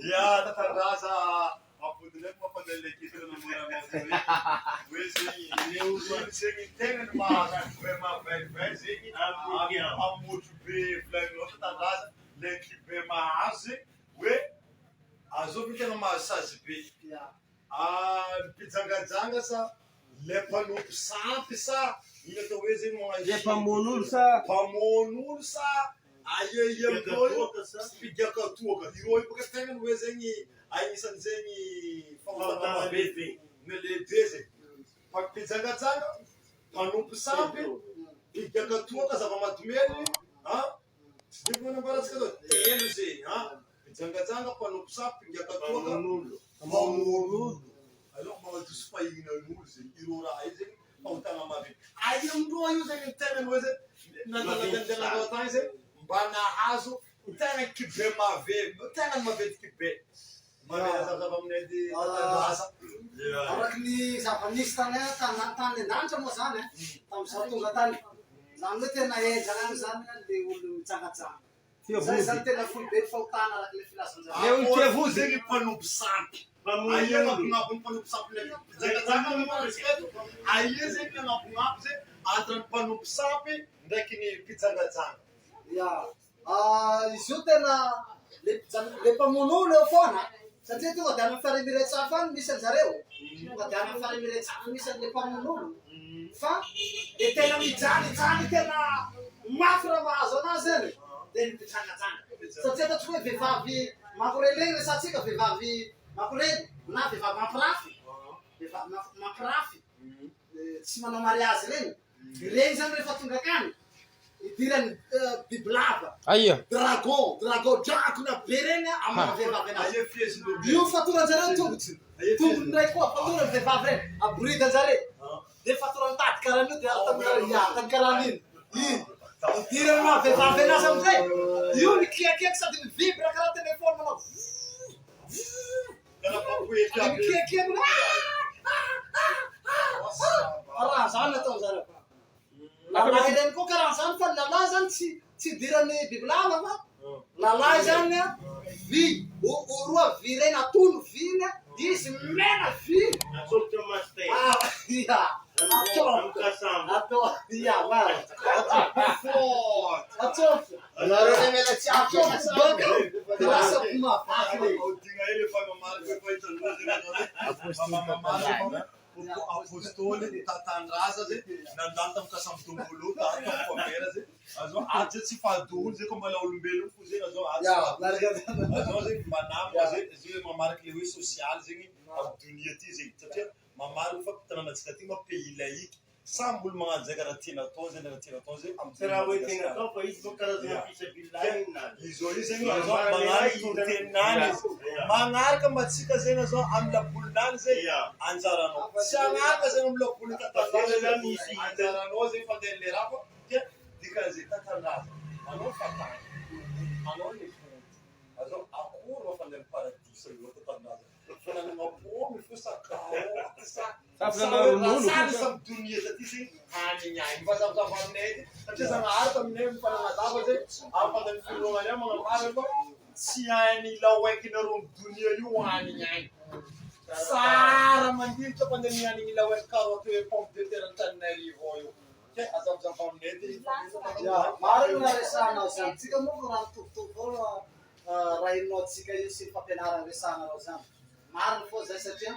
Ya Tatandraza mampody ndraiky mampandeha ilay ekipa nanamboaranao hoe hoe zegny ino zegny tegna ny mahazo vraiment vaivay zegny amin'ny be volagninao Tatandraza le ekipe mahazo zegny hoe azovy ny tegna mahazo sazy be Mpijangajanga sa le mpanompo sampy sa ino atao hoe zegny magnano Le mpamono olo sa? Mpamono olo sa aia aia amindreo io mpigiaka toaka ireo io bôka tegna ny hoe zegny agnisan'ny zegny fahotana maventy na lehibe zegny fa mpijangajanga, mpanompo sampy, mpigiaka toaka, zava-mahadomeliny an, tsy de manambara antsika zao, telo zegny an. Mpijangajanga, mpanompo sampy, mpingiaka toaka, mpamono olo. Alors magnadoso fahihinan'olo zegny ireo raha io zegny fahotagna maventy. Aia amindreo io zegny ny tegna ny hoe zegny nandanandananareo tagny zegny mba nahazo tegna kibe maventy, tegna ny maventy kibe. Mba azavazava aminay edy tantara. Araky ny zava-nisy tany tany an-danitra moa zany tamin'izaho tonga tany, zany hoe tena henjana any zany le olo mijangajanga. Zay zany tena foibe ny fahotana araka ilay filazan-javatra. Le olo tia vody. Zegny mpanompo sampy. Aia anabognabo ny mpanompo sampy ndraiky mpijangajanga no marisika eto. Aia zegny ny anabognabo zegny entre ny mpanompo sampy ndraiky ny mpijangajanga. Ya. Izy io tena le mpijang- le mpamono olo eo foana satria tonga dia any amin'ny farihy Miretsafo any misy anjareo. Tonga dia any amin'ny farihy Miretsafo misy an'le mpamono olo. Fa le tena mijalijaly tena mafy raha mahazo anazy zany dia ny mpijangajanga. Satria ataontsika hoe vehivavy makorely regny resahantsika, vehivavy makorely na vehivavy mampirafy, vehivavy mampirafy, tsy manao mariazy regny, regny zany rehefa tonga akany idiran'ny bibilava, dragon, dragon, dragona be regny amin'ny maha vehivavy anazy. Io fatoran-jareo tongotry, tongony ndray koa fatoran'ny vehivavy regny, aboridan-jare. Dia fatorany tady karaha an'io dia ataony ya, ataony karaha an'iny. Iny. Idirany maha vehivavy anazy amin'izay. Io mikiakiaka sady mi-vibre karaha téléphone manao vuuh vuuh. Sady mikiakiaka manao ah ah ah ah ah. Raha zany ataon'zareo. Lalahy ireny koa karaha an'izany fa ny lalahy zany tsy tsy idiran'ny bibilava fa lalahy zany a vy oroa vy ireny atono vy iny a izy mena vy Atsofotra amin'ny master. Ah, ia. Atsofotra. Atao, ia, marina. Atsofotra. Anareo le mela tsy Atsofotra baka de lasa mavaky le. Aodina hely efa mamaly efa hitanao zegny anao hoe mamaly Apostoly tatandraza ze nandalo tam kasam tombolo tato tam favera ze azao aty ze tsy fahadoholo ze ko mbala olombelogno fo ze azao aty tsy fahadoholo azao zegny manambotra ze ze mamariky le hoe sosialy zegny am donia ty zegny satria mamarigny fa tanànantsika ty ma pays laïque Samby olo magnano zay karaha tiany atao zay na raha tiany atao zay am Tsy raha hoe tegna atao fa izy bôka karazagna fisabilillah igny na. Izy io zegny azao magnano toriteninany izy. Magnaraka matsika zegny azao am labolinany zegny anjaranao. Tsy hagnaraka zegny am laboliny tatandraza anjaranao zegny fandeha le raha fa dia dikan'izay tatandraza anao fatany anao le fody azao akory ma fandeha am paradisa io tatandraza fa nanagna paomy fo sa karoty sa Sary samy donia taty zegny hanigny agny mba zahavazava aminay aty satria Zagnahary taminay mifananazava zay ary fantany fironana any magnambara fa tsy hainy laoekinareo am donia io hanigny agny tsara mandilitra fandany hanigny laoeky carotte hoe pomme de terre Antananarivo ao io ke azavazava aminay aty. Ya, marina resahanao zany. Tsika moa raha mitovitovy foana raha inoantsika io sy ny fampianarana resahanareo zany. Marina foa zay satria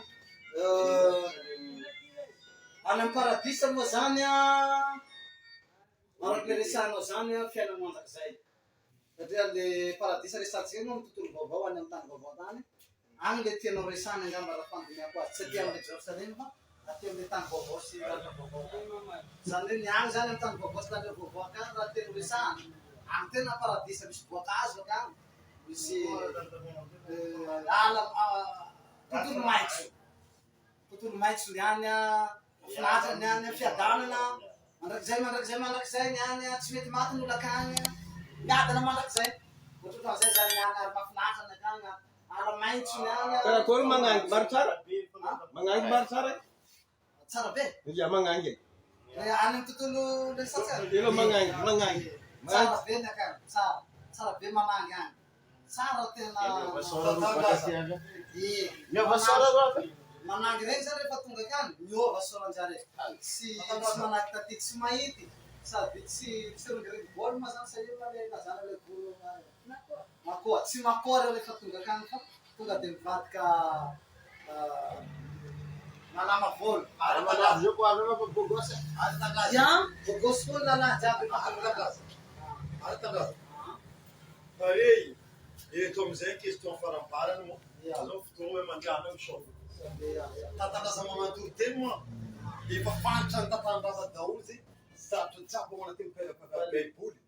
any amin'ny paradisa moa zany an, araka le resahanao zany an, fiainana mandrakizay. Satria le paradisa resahantsika io moa ny tontolo vaovao any amin'ny tany vaovao tany, any le tianao resahana angamba raha fandinihako azy, tsy aty amin'le Jerosalema fa aty amin'le tany vaovao sy lanitra vaovao. Zany hoe ny any zany amin'ny tany vaovao sy lanitra vaovao akany raha tianao resahana, any tena paradisa misy voankazo akany. Misy ala tontolo maitso, tontolo maitso ny any, mahafinaritra ny any, fiadanana mandrakizay mandrakizay mandrakizay ny any, tsy mety maty ny olo akany, miadana mandrakizay, ohatrohatran'izay zany ny any ary mahafinaritra ny akany, ala maitso ny any. Karakory magnangy maro tsara? Magnangy maro tsara e? Tsara be. Ya magnangy e. Le any amin'ny tontolo le sa tsara? Elo magnangy, magnangy. Tsara be ny akany, tsara. Tsara be mamangy any. Tsara tena. Miova sora roa baka aty avy. Ie. Miova sora roa avy. Manangy regny zany rehefa tonga akany, miova soranjare. Tsy tsy manahaky taty, tsy mahity sady tsy tsy ringiringy bôly ma zany sa ino ma le ilazana le volo makoa. Tsy makoa reo rehefa tonga akany fa tonga de mivadika malama volo. Ary manavy zao ko avy fa bogosy. Ya, bogosy koa ny lalahy jiaby rehefa tonga akany. Pareil, eto amizay question faramparany moa, zao fotoa hoe mandehana misôva. Tantandraza magnano toriteny moa, efa faritra ny tantandraza daholo zay, zavatra jiaby ao anatin'ny baiboly,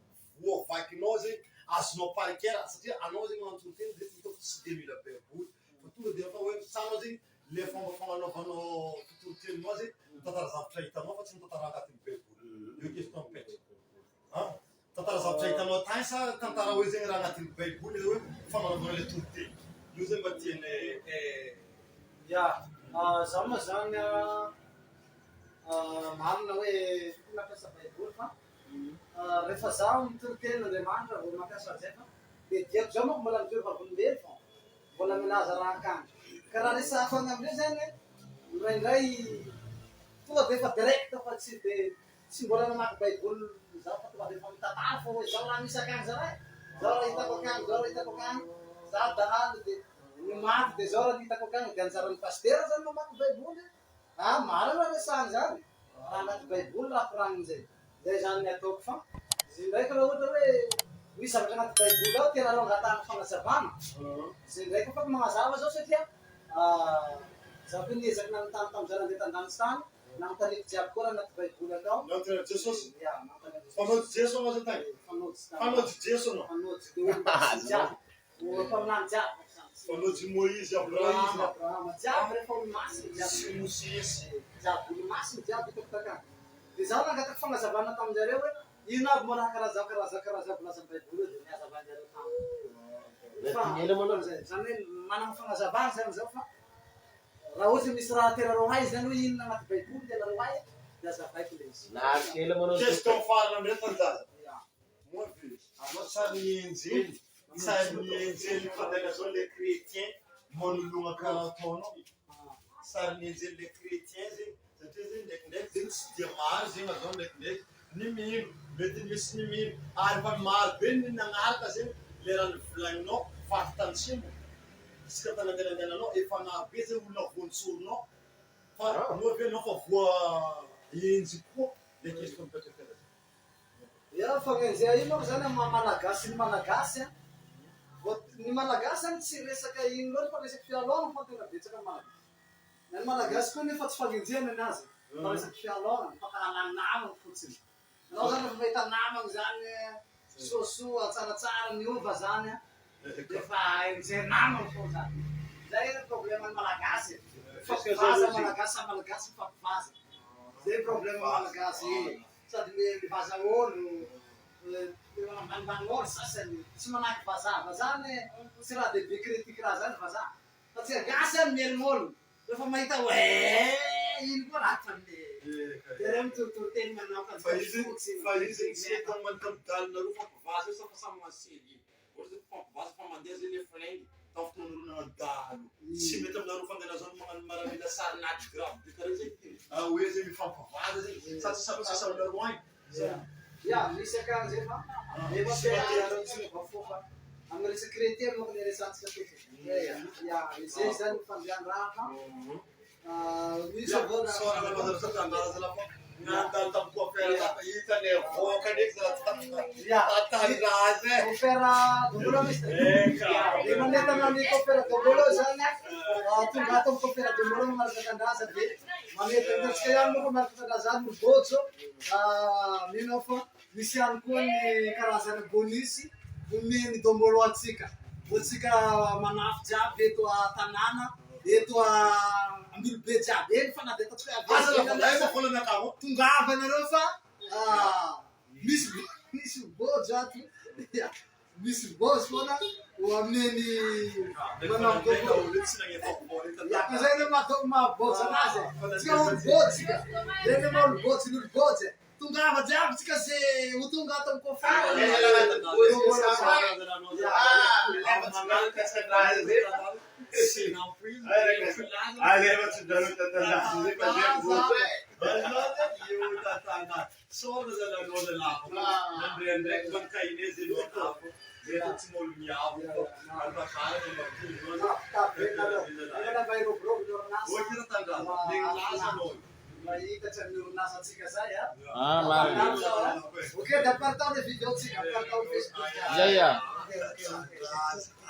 voavakinao zay, azonao par cœur, satria anao zegny magnano toriteny de hitako tsy de mila baiboly, fa tonga de efa hoe tsanao zegny le fomba fagnanaovanao fitoriteninao zegny, mitantara zavatra hitanao fa tsy mitantara agnatin'ny baiboly, io question mipetraka. An! Tantara zavatra hitanao tany sa tantara hoe zegny raha agnatin'ny baiboly le hoe fagnanaovana le toriteny? Io zegny mba tianay eh. Ya, zaho moa zany marina hoe tokony mampiasa baiboly fa rehefa zaho mitory tenin'Andriamanitra vao mampiasa an'izay fa le diako zao manko mbola mijoro vavolombelo fa mbola milaza raha akany. Ka raha resahako any amindreo zany indraindray tonga de efa direct fa tsy de Tsy mbola namaky baiboly zaho fa tonga de efa mitantara fô hoe zao raha misy akagny zao e, zao raha hitako akagny, zao raha hitako akagny, za dahalo de ny maty de zao raha hitako akagny de anjaran'ny pasitera zany mamaky baiboly ah marina resahany zany, raha anaty baiboly raha koragniny zay, zay zany ny ataoko fa izy ndraiky raha ohatra hoe misy zavatra anaty baiboly ao tianareo angatahana fanazavana, zay ndraiky afaka magnazava zao satria za koa niezaky nanontany tamin'ny za nandeha tandanitra tany. Nanontaniako jiaby koa raha anaty baiboly akao. Nanontany an'i Jesosy? Ya, nanontany an'i Jesosy. Mpanojo Jeso anao zay tany? Mpanojo tany. Mpanojo Jeso anao? Mpanojo le olo masina jiaby. Olo mpaminany jiaby manko zany. Mpanojo Moizy, Abrahama. Abrahama jiaby rehefa olo masina jiaby. Sy Mosesy. Jiaby olo masina jiaby hitako takany. De zaho nangataka fagnazavana taminjareo hoe ino aby moa raha karaha zao karaha zao karaha zao volazan'ny baiboly io de nihazavanjareo tamiko. Fa zany hoe manana fagnazavana zany zaho fa Raha ohatra misy raha tianareo hay zany hoe inona anaty baiboly tianareo hay de azavaiko le izy. Question farany amizay Tanjaza. Moa ve anao tsary ny enjely, tsary ny enjely fandaina zao le chrétien manologna karaha ataonao? Tsary ny enjely le chrétien zegny satria zegny ndraikindraiky zegny tsy dia maro zegny azao ndraikindraiky ny mino, mety misy ny mino ary efa maro be ny nagnaraka zegny le raha novolagninao faritra tantsimo. Isaka tany andehanandehananao efa maro be zay olona voantsorinao fa moa ve enao fa voa enjy koa le question mipetraka eo zay. Ya fagnenjeha io manko zany amin'ny maha malagasy ny malagasy an, vao ny malagasy zany tsy resaka ino loatra fa resaka fialôna fa tena betsaka ny malagasy, na ny malagasy koa nefa tsy fagnenjehana ny azy fa resaka fialôna, fankahalana namana fotsiny. Anao zany refa mahita namagna zany soasoa tsaratsara miova zany an, defa enjehy namagna fô zany. Zay ny problème ny malagasy e. Mifampivaza malagasy samy malagasy mifampivaza. Zay problème malagasy e. Sady mivaza olo, manambanimbany olo sasany, tsy manahaky vazaha. Vazaha anie tsy raha de be critique raha zany vazaha. Fa tsika gasy any miherigny olo. Rehefa mahita hoe ino koa raha ataon'ny jereo mitorotoro teny manao Fa izy fa izy tsy mety mankampidalinareo fampivaza io sa fa samy masery ohatra zay fampivaza fa mandeha zay le flingue tamin'ny fotoana nareo nanao dahalo tsy mety aminareo fandehanazao magnano maramila sarin'ady grave be karaha zay ah hoe zay mifampivaza zay sa tsy samy tsy aminareo agny. Ya, misy akany zay fa efa tena tsy miova fo fa amin'ny resaka chrétien manko le resahantsika teto. Ya, izay zany ny fandehan-draha fa misy avao raha. Sorana loza tandraza la fa nandalo tamin'ny coiffeur tafa hitany avoaka ndraiky za tandraza. Coiffeur dongolo misy. Eka. Dia manentana ny coiffeur dongolo zany tonga ato amin'ny coiffeur dongolo manaraka tandraza dia manentana antsika ihany moa fa manaraka tandraza any Bojo. Mino aho fa misy ihany koa ny karazana bonus omen'ny Dombolo antsika. Ho antsika manafo jiaby eto an-tanàna, eto Ambilobe jiaby eny fa na dia ataontsika hoe avy Aza la vola vola nakao. Tongava nareo fa misy misy bojo ato. Misy bojo foana ho amin'iny manao Dombolo. Ya, fa zay le maha maha bojo anazy e. Tsika olo bojo tsika. Zay le maha olo bojo ny olo bojo e. Tongava jiaby tsika ze ho tonga ato amin'ny kofara. Alefa tsy drano tatalahy zay fa zay voa. Mahita ny orinasantsika zay a. Ah, marina. Ok, da partage vidéo tsika, partage Facebook. Ya, ya. Ok, ok, ok.